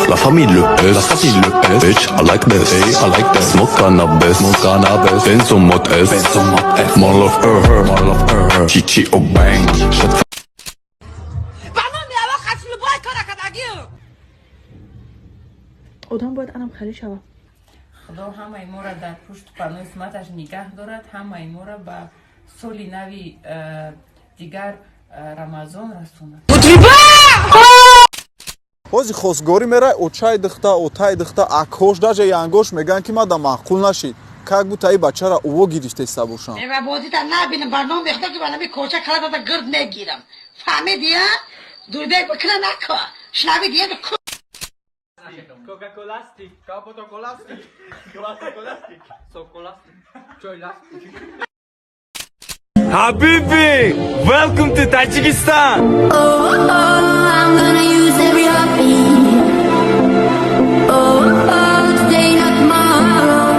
La famille le S, la famille le S. Bitch, I like this, hey, I like that. Smoke cannabis, smoke cannabis. Benzo mod S, Benzo mod S. More love her, more love her. Chichi oh bang. Shut Ба номи Аллоҳ, қати любой кора кардагиам. Одам бояд анам хеле шава. Худо ҳамаи моро дар пушту паноҳи исматаш нигаҳ дорад, ҳамаи моро ба соли нави дигар Рамазон расонад. Ҳози хостгорӣ мерай, очаи духта, отаи духта, акҳош, даже янгош мегӯянд, ки мада маъқул нашид, как будто и бачара уво гирифтеста бошам. Ва бозита набинам, бар номи Худо, ки ба нами коча кала дада гирд мегирам. Фаҳмиди, а? Дурбек бикна нако. Шунавиди, а? Coca-Colastic. Capotocolastic. Colastic. Socolastic. Choilastic. Habibi, welcome to Tajikistan. Oh, I'm gonna use every heartbeat. Oh, today, not tomorrow.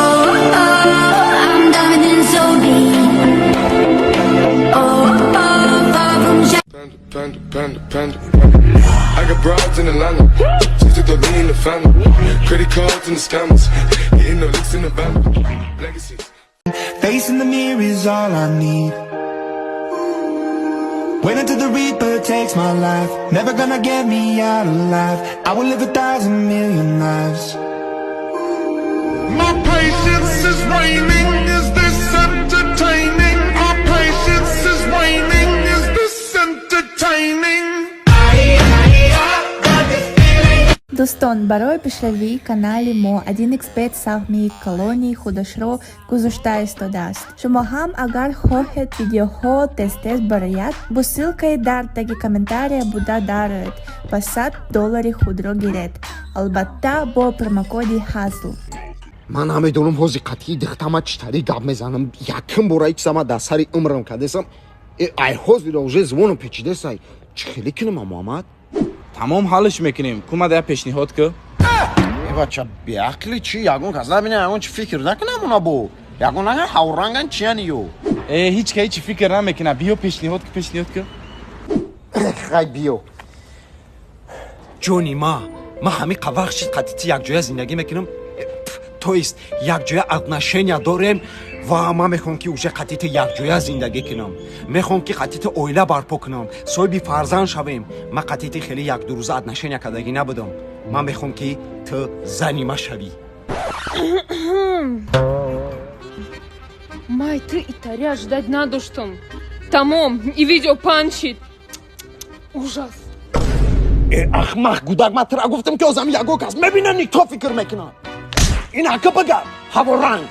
Oh, I'm diving in so deep. Oh, far from Panda, panda, panda, panda. I got broads in Atlanta. Just took the lean in the family. Credit cards and the scammers. Hitting the licks in the van. Legacies. Facing the mirror is all I need. Wait until the Reaper takes my life. Never gonna get me out alive. I will live 1,000 million lives. My patience is waning. Is this entertaining? Our patience is waning. Is this entertaining? Дӯстон, барои пешравии канали мо 1xBet саҳми калони худашро гузошта истодааст. Шумо ҳам агар хоҳед, видеоҳо тез-тез барояд, бо ссылкаи дар таги комментария буда дароед ва 100 доллари худро гиред. Албатта, бо промокоди ҳазл. Ман намедонам, ҳози қатъии духтама чӣ тари гап мезанам. Якум бора ичса ма дар сари умрам кадесам. Ай ҳозира уже звоном печидесай. Чӣ хеле кунам, Муҳаммад? Тамом, ҳаллиш мекунем. Кумада я пешниҳод ку. Э, бача, беақли чӣ? Ягон кас набина, ягон чӣ фикр накунам, уна бо ягон ага ҳавранган чияни ё. Э, ҳеҷ ка ҳеҷ фикр намекуна. Биё, пешниҳод ку, пешниҳод ку. Хай, биё, ҷони ма. Ма ҳамин вақт шид қатъи ти якҷоя зиндагӣ мекунам, то есть якҷоя отношения дорем, ва ман мехоҳам, ки уже қатъи ти якҷоя зиндагӣ кунам. Мехоҳам, ки қатъи ти оила барпо кунам, соҳиби фарзанд шавем. Ман қатъи ти хеле якдурӯза отношения кардагӣ набудам. Ман мехоҳам, ки ту зани ма шавӣ. Май, ты итаря ждать надоштам. Тамом, и видео панчит. Ужас. Э, ахмақ гудак, ман тура гуфтам, ки озам ягон кас мебинам, ни то фикр мекунам. Ин ака бага ҳаворанг.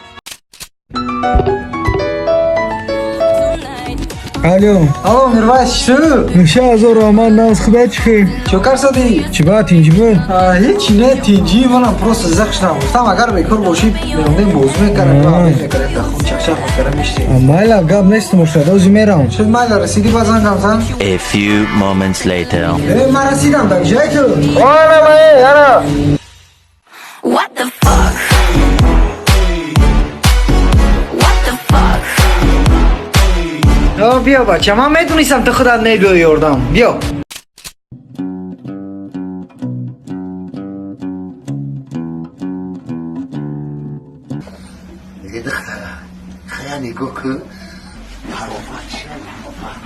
Алло. Алло, Мирвайс, чӣ? Нӯша ҳазор роман нағз, худо, чӣ хел? Чӣ карсадӣ? Чӣ ба, тинҷӣ? Ҳеҷ не, тинҷӣ, манам просто зиқ шудам. Гуфтам, агар бекор бошӣ, меомдем, бозӣ мекардем, мекардем, дар хун чақчақ мекардем, мештем. Майла, гап нест, мошад, ози мерам. Шуд, майла, расидӣ, ба зангам зан. A few moments later. Э, ман расидам, дар ҷай ту? Ана. What the fuck? What the fuck? О, биё, бача, ман медонистам, ту худат мебиёӣ ёрдам. Биё. Э, духтара, хая нигоҳ кун, пароват чия, пароват.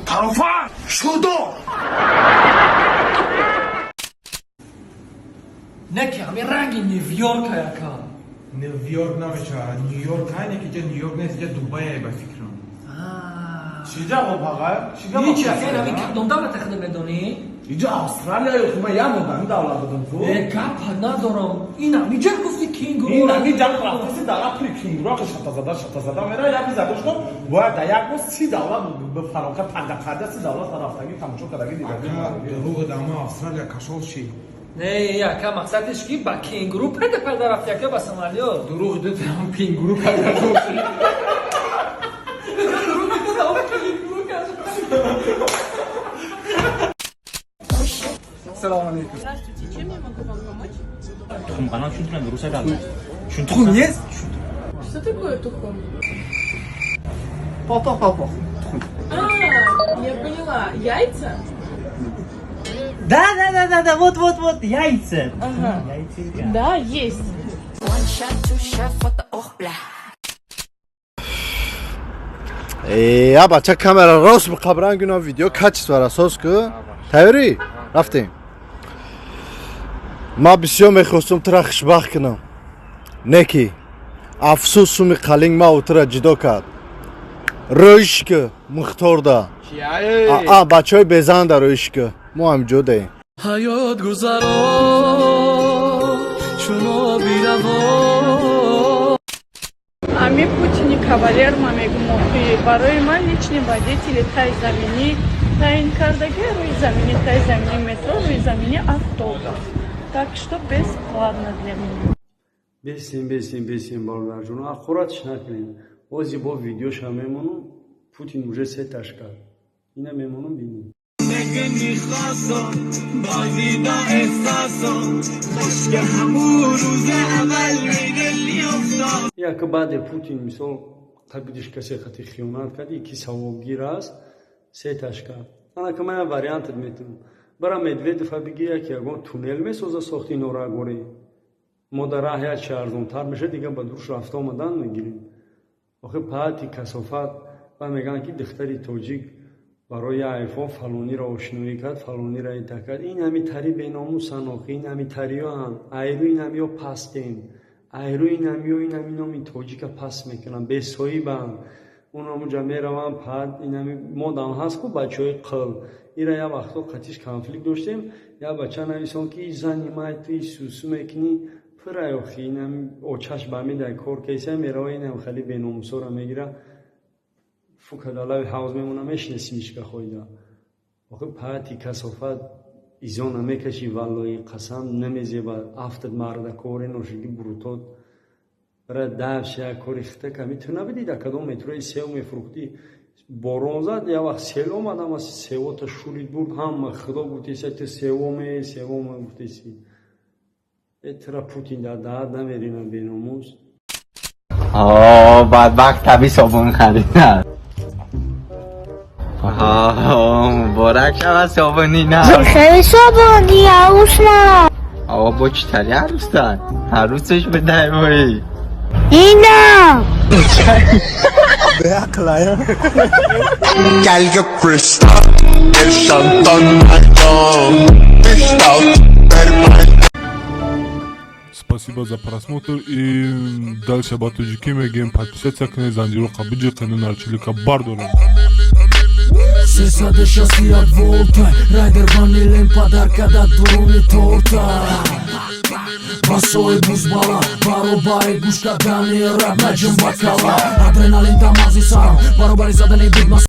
Тарофа, шудо. Не ки ҳамин ранги Нью-Йорк яка. Нью-Йорк намешавад. Нью-Йорк ҳай, не ки ҷа Нью-Йорк нест, ҷа Дубай ай, ба фикрам. Чиҷа обҳаға? Ҳеҷ яка, ин ҳамин кадом давлата худо медонӣ? Иҷа Австралия ё хума як одами давлат додам ку. Э, гапа надорам. Ин ҳамин ҷа гуфти кенгуру. Ин ҳамин ҷа рафтаси дар апри кенгуру шатазада шатазада мера, як бизадошто бояд дар як боз 30 давлат фаронка панда карда, 30 давлат рафтагӣ, тамошо кардагӣ, дидагӣ. Дурӯғ, дама Австралия кашол шид. Не, яка, мақсадиш ки ба кенгуру пайда пайда рафт, яка ба самолёт. Дурӯғ, дутам кенгуру кашол шид. Дурӯғ, дутам кенгуру кашол. Салом алейкум. Здравствуйте, чем я могу вам помочь? Тухмқанал чун дуруст гап. Тухм есть? Что такое тухм? Папа, папа. А, я поняла. Яйца? Да, вот, вот, вот, яйца. Ага. Яйца. Да, есть. One shot, two shot, what the oh blah. Я бача, камера рост биқабран гуна, видео качество расоз ку. Тайёрӣ? Рафтем. Ман бисёр мехостум тура хушбахт кунам, не ки афсӯс, суми қалинг ма тура ҷудо кард. Рӯиш ку мухторда, а бачаҳои безанда рӯиш ку, мо ҳамҷо даем. Ҳаёт гузарон шумо биравон. Ами Путини кавалер, ма мегум, охи барои ман личный водители тай заминӣ таъин кардаги, рӯи заминӣ, тай заминӣ метро, рӯи заминӣ автобус. Так что бесплатно для меня. Бесем, бесем, бесем, бародарҷон, ақуратш накунем. Ози бо видеоша мемонум, Путин уже сеташ кард, ина мемонум, бинем. میخواستم بازی با احساسم که همون روز اول دل افتاد. Яка баъде Путин, мисол, қабидиш касе хати хиёнат кард, ки савобгир аст, сеташ кард. Анака ман як вариантат метавонам бара Медведева бигиря, ки ягон туннел месоза, сохти норагорӣ, мо дар раҳ як чи арзонтар мешавад, дигар ба дуруш рафта омадан мегирем. Охи паати касофат ва мегӯянд, ки духтари тоҷик барои айфон фалониро ошиноӣ кард, фалониро ита кард. Ин ҳами тари беномусан, охи ин ҳами тариёанд, айрӯ ин ҳамиё пастем, айрӯ ин ҳамиё, ин ҳами номи тоҷика паст мекунанд, бесоҳибанд. Унамуҷа мераванд пад ин ҳами модам ҳаст ку бачаҳои қил. Ира як вақто қатиш конфликт доштем, як бача нависон, ки зани май ту сусу мекунӣ пирай. Охи ин ҳами очаш ба медай кор кайса мерава, ин ҳам хеле беномусора мегира, фукадалави ҳавз мемона, мешинеси мишка хоида. Охи паати касофат изо намекашӣ, валлои қасам, намезебад. Афтад мардакоре ношиги бурутот бара давш як кори хита ками ту набидӣ. Дар кадом метрои сев мефурӯхтӣ, борон зад, як вақт сел омад, ҳама севота шурид бурд, ҳама худо гуфтеси, ту севоме, севоме гуфтеси. Э, тура Путин дар даҳат намерина, беномус. Бадбахт таби собун харида. Муборак шавад собуни нав. Хеле собуни арӯсна. О, бо чӣ тари арӯста? Арӯсаш бидай мои. Ина. Беақлая. Gallo crystal, Crystal. Спасибо за просмотр и дальше ба тоҷикӣ мегӯем: подписаться кунед, занҷироқа биҷиқену нарчилика бардорем. 361 волта райдер ванилен подарка да дуруни торта. Басои бузбала баробари гӯш кардани рап наҷим бакала, адреналин дар мағзи сарам баробари задани бигма.